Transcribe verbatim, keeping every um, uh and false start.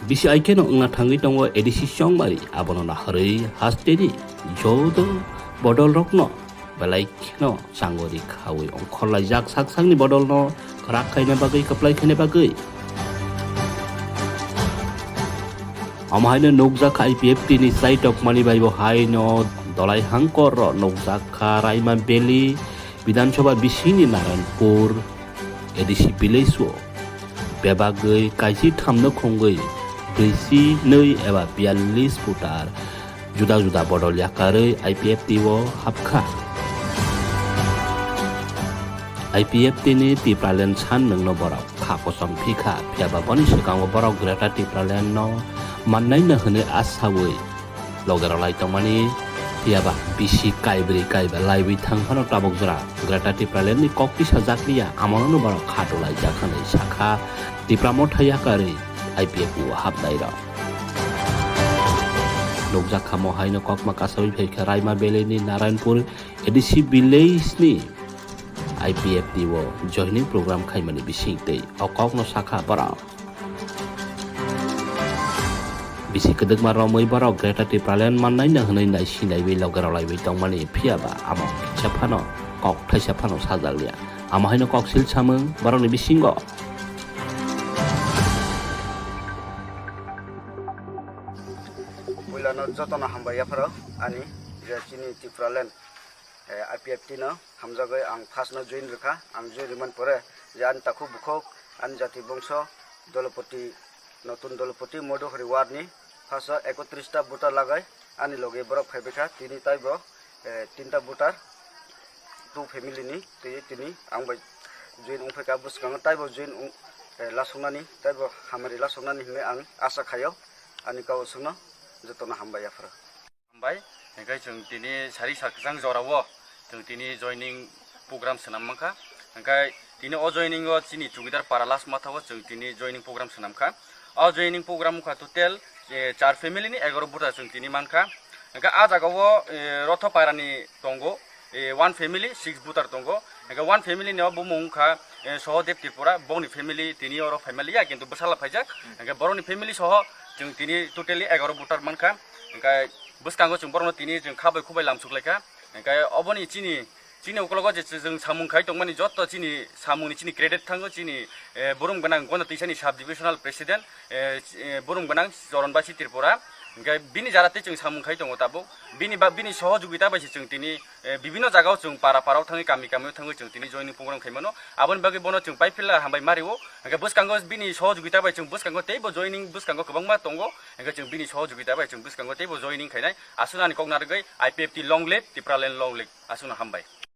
Bisi ai kheno wngna thangwi tongo A D C Chongmari, abono naharwi hasteni joto bodolrokno belai kheno changori khaui ongkhorlaijak sak sakni bodolno kwrak khaina bagwi, kwplai khaina bagwi. Omo haino nukjak I P F T ni chai tokmani bai bo haino dolai hangkor ro nukjak kha Raima Valley Bidhan Sabha bisingni Narayanpur A D C village o bebagwi kaisi thamno khongwi brisi nwi eba biyallis voter juda juda bodol yakarwi I P F T o hapkha. I P F T ni Tipraland san nwngno borok kha kosom phikha, phiyaba boni swkango borok Greater Tipraland no mannaino hwnwi asaui loge rwlai tongmani, phiyaba bisi kaibrwi kaiba laiwi thang phano tabuk jora Greater Tipraland ni kok tisa jakliya, amono no borok kha dolaijak hwnwi sakha Tipra Motha yakarwi I P F T o hapnai rok. Nukjak kha mo haino kokma kasaui phaikha Raima Valley ni Narayanpur A D C village ni I P F T o joining program khaimani bisingtwi o kokno sakha borok. Bisi kwdwkma romwi borok Greater Tipraland mannaino hwnwi naisi naiwi loge rwlaiwi tongmani, phiyaba amo kisa phano kok thaisa phano sajakliya. Amo haino koksil samung borokni bisingo. Puilano jotono hambai yapharo ani je chini Tipraland, eh, I P F T no hamjagwi ang first no join rwkha. Ang join rwmani pore je ani takhuk bukhuk, ani jati bongso, Dolopoti, Notun Dolopoti, Modokari ward ni first o ekotris ta voter lagai ani loge borok phaibaikha. Tini taibo, eh, tinta voter, two family ni twi tini ang bai join wngphaikha. Bwskango taibo join wng, eh, lasuknani, taibo hamari lasuknani hinwi ang asa khaio. Ani kau songno jotono hambai yapharo. Hambai, hingke chwng tini sari sak kwchang jorao chwng tini joining program swnam mankha. Hingke tini o joining o chini chowkidar para last matha o chwng tini joining program swnam kha. O joining program wngkha total, eh, char family ni egaroh voter chwng tini mankha. Hingke ah jaga o, eh, Rotho para ni tongo, eh, one family six voter tongo. Hingke one family ni o bumung wngkha, eh, Sohodev Tripura, boni family tini oro phaimaliya, kintu bwsala phaijak. Hingke borokni family soho chwng tini totally egaroh voter mankha. Hingke bwskango chwng borokno tini chwng kha bai khu bai lamsuk laikha. Hingke oboni chini, chini ukologo je chwng samung khai tongmani joto chini samungni chini credit thango chini, eh, burung gwnang Gonda Tisani sub divisional president, eh, eh, burung gwnang Choron Basi Tripura. Hingke bini jara tei chwng samung khai tongo tabuk. Bini ba, bini sohojogita bai se chwng tini, eh, bibinno jagao chwng para parao thangwi kami kamio thangwi chwng tini joining program khai mano. Aboni bagwi bono chwng pai phila hambai ma rio. Hingke bwskango bini sohojogita bai chwng bwskango teibo joining bwskango kwbangma tongo. Hingke chwng bini sohojogita bai chwng bwskango teibo joining khainai. Aswk ani kok narwgwi I P F T long live, Tipraland long live. Aswkno hambai.